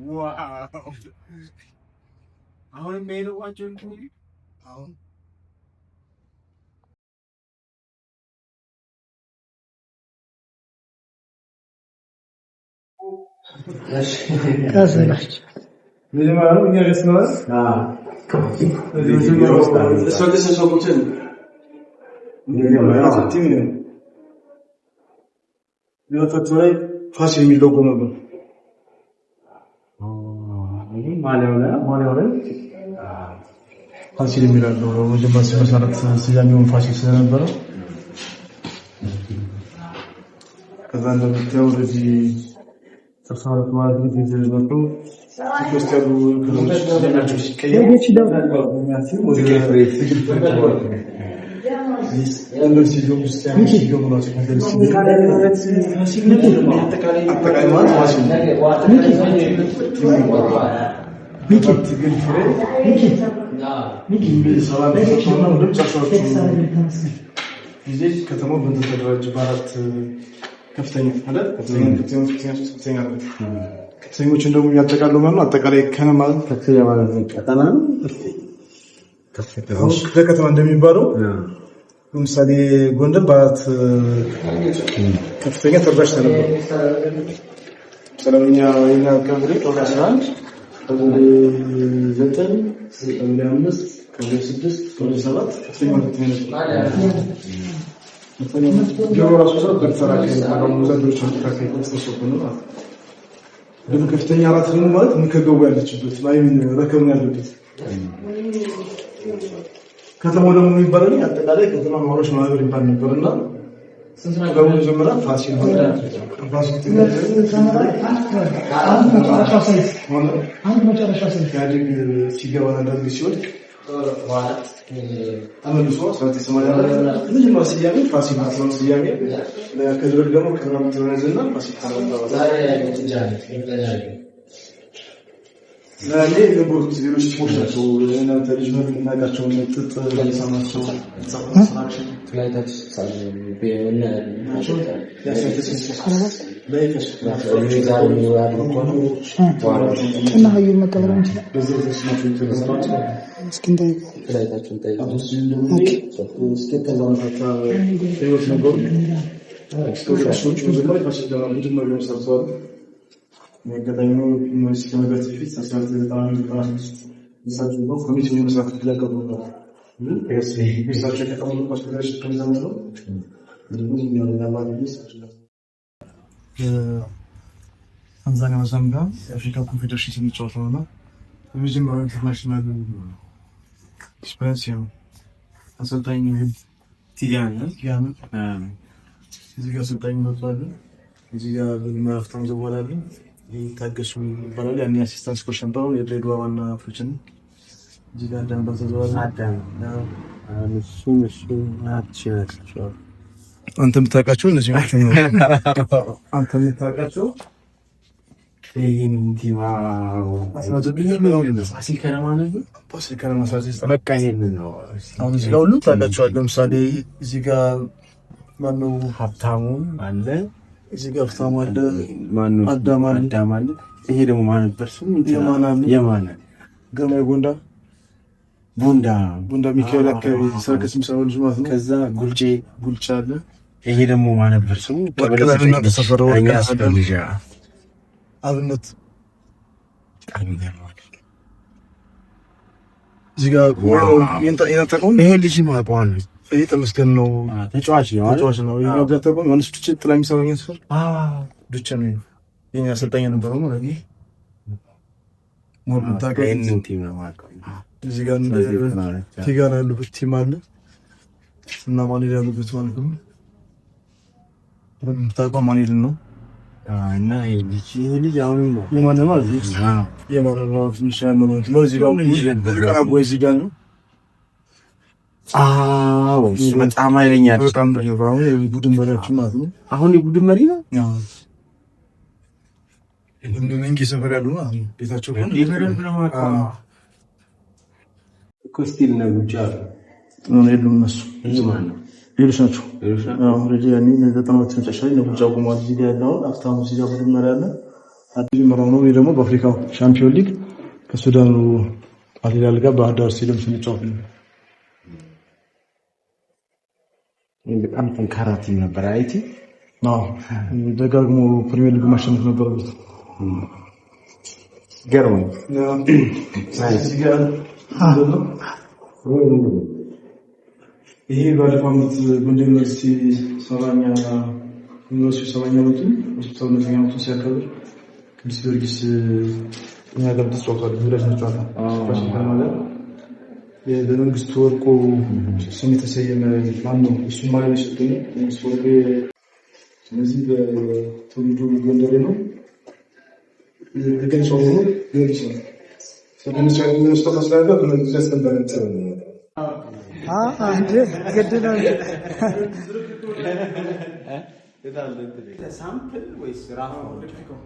Wow! አሁንም ይሄ ነው ዋንጫው። አሁን ላይ ፋሲል የሚል ሎጎ ነበር። ማሊያው ላይ ፋሲል የሚል አለው። መጀመሪያ ሲመሰረት ስያሜውን ፋሲል ስለነበረ ከዛ እንደምታየው ወደዚህ 62 ማለት ነው ውስጥ ያሉ ክለቦች ስያሜያቸው ሲቀየር ጊዜ ከተማው በተደራጀ በአራት ከፍተኛ ማለት ከፍተኛ ከፍተኛ ከፍተኛ ከፍተኞችን ደግሞ ያጠቃልሉ ማለት ነው። አጠቃላይ ከነማ ከፍተኛ ማለት ነው። ቀጠና ነው። አሁን ክፍለ ከተማ እንደሚባለው ለምሳሌ ጎንደር በአራት ከፍተኛ ተደራጅታ ነበር። ሰለምኛ የኛ ቀበሌ ቀበሌ 11፣ ቀበሌ 9፣ ቀበሌ 5፣ ቀበሌ 6፣ ቀበሌ 7 ከፍተኛ ከፍተኛ ነበር። ቢሮ ራሱ ሰው ደግሞ ከፍተኛ አራት ደግሞ ማለት ምከገቡ ያለችበት ረከቡ ያለበት ከተማው ደግሞ የሚባለው አጠቃላይ ከተማ ነዋሪዎች ማህበር ይባል ነበር እና በመጀመሪያ ፋሲል ኢህአዴግ ሲገባ ደርግ ሲወድቅ ተመልሶ መጀመሪያ ስያሜ ፋሲል ነው ስያሜ። ከዚህ በፊት ደግሞ ከተማ ምትሆነዝና ፋሲል እኔ የነበሩት ሌሎች team ኦች ናቸው። እናንተ ልጅ ነው የምናውቃቸውን ጥጥ ሰማቸው እና ሀዩን መቀበል እንችላለን። እስኪ አጋጣሚ ዩኒቨርሲቲ ከመግባት በፊት 1996 እሳቸው ጋር ኮሚቴ የመስራት እድል አጋጥሞኝ ነበር። እሳቸው የከተማው ኳስ ፌዴሬሽን ፕሬዚዳንት ነው። ታንዛኒያ ዛምቢያ የአፍሪካ ኮንፌዴሬሽን ስንጫወት ነው እና የመጀመሪያው international experience ነው። አሰልጣኝ ቲጋን እዚህ ጋር አሰልጣኝ መጥቷል። እዚህ ጋር መፍታም ዘቧላለ ታገሱ ይባላል። ያኔ assistant coach ነበሩ። የድሬዳዋ ዋና coach ነው። እዚህ ጋር አዳም ባዘዘዋል። አንተ የምታውቃቸው እነዚህ ናቸው። አንተ የምታውቃቸው አሁን እዚህ ጋር ሁሉ ታውቃቸዋለህ። ለምሳሌ እዚህ ጋር ማነው ሀብታሙ አለ፣ እዚህ ጋር ሀብታሙ አለ፣ አዳም አለ። ይሄ ደግሞ ማን ነበር ስሙ? የማነ ግርማዊ ጎንዳ ቦንዳ ቦንዳ ሚካኤል አካባቢ ሰርከስ የሚሰራው ልጅ ማለት ነው። ከዛ ጉልጬ ጉልጫ አለ። ይሄ ደግሞ ማን ነበር ስሙ? አብነት እዚህ ጋር ይሄ ልጅ ማቋን ይሄ ተመስገን ነው፣ ተጫዋች ነው፣ ተጫዋች ነው። ይሄ ዮሐንስ ዱቼ ጥላ የሚሰራው የኛ ሰፈር ዱቼ ነው። የኛ አሰልጣኝ የነበረው ማለት ነው። እዚህ ጋር ቲጋና ያሉበት team አለ እና ማኔል ያሉበት ማለት ነው። የምታውቀው ማኔልን ነው እና ይሄ ልጅ አሁንም ነው የማን ነው? የማን ነው? ትንሽ ያመመው እዚህ ጋር እዚህ ጋር ነው። አዎ በጣም ኃይለኛ በጣም የቡድን መሪያችን ማለት ነው። አሁን የቡድን መሪ ነው። መንጌ ሰፈር ያሉ ቤታቸው እኮ still ነው ውጭ አሉ የሉም እነሱ ሌሎች ናቸው። already ያኔ ዘጠናዎች መጨረሻ ላይ ጉጫ ቆሟል። እዚህ ጋር ያለውን ሀብታሙ እዚህ ጋር ቡድን መሪ አለ። መጀመሪያው ነው። ይህ ደግሞ በአፍሪካው ሻምፒዮን ሊግ ከሱዳኑ አልሂላል ጋር ባህር ዳር ስቴዲየም ስንጫወት ነው። በጣም ጠንካራ team ነበር። አይቲ አዎ፣ ደጋግሞ ፕሪሚየር ሊጉ ማሸነፍ ነበረበት። ገርሞ እዚህ ጋር ምንድን ነው? ይሄ ባለፈው ዓመት ጎንደር ዩኒቨርሲቲ 70ኛ ዩኒቨርሲቲ 70ኛ ዓመቱን፣ ሆስፒታል 100ኛ ዓመቱን ሲያከብር ቅዱስ ጊዮርጊስ እኛ ጋር ተጫውቷል። ወዳጅነት ጨዋታ ፋሲል ከነማ ጋር በመንግስቱ ወርቁ ስም የተሰየመ ማን ነው? እሱ ማለት የሰጠኝ መንግስቱ ወርቁ። ስለዚህ በትውልዱ ጎንደሬ ነው። ግን ሰው ሆኖ ጊዮርጊስ ነው። ስጦታ ስላለ ያስነበረ እንዴ ግድ ነው እንጂ። Sample ወይስ rough? Replica?